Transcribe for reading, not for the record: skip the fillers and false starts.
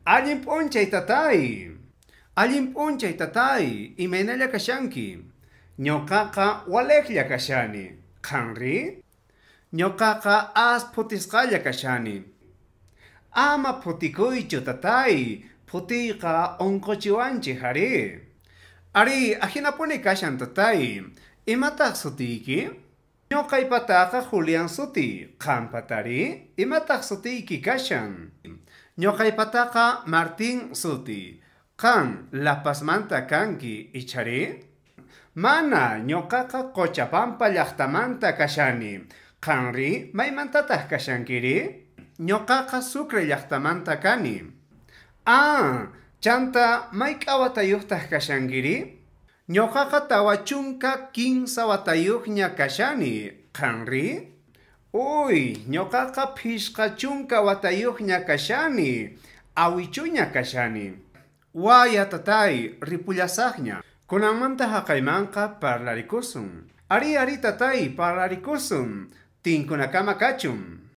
Allin p'unchay tatay. Allin p'unchay tatay, imaynalla kashanki? Ñuqaqa walejlla kashani. Qanri? Ñuqaqa as phutisqalla kashani. Ama phutikuychu tatay, phutiyqa unquchiwanchej ari. Ari, ajinapuni kashan tatay. Imataq sutiyki? Ñuqaypataqa Julián sutiy. Qanpatari? Imataq sutiyki kashan? Ñuqaypataqa Martín sutiy. Qan La Pazmanta kanki, ichari? Mana, ñuqaqa Quchapampa llaqtamanta kashani. Qanri, maymantataq kashankiri? Ñuqaqa Sucre llaqtamanta kani. Ah, chanta mayk'a watayuqtaq kashankiri? Ñuqaqa 43 watayuqña kashani. Qanri? Uy, ñuqaqa 50 watayuqña kashani. Awichuña kashani. Waya tatay, ripullasaqña. Kunanmanta haqaymanqa parlarikusun. Ari, ari tatay, parlarikusun. Tinkunakama kachun.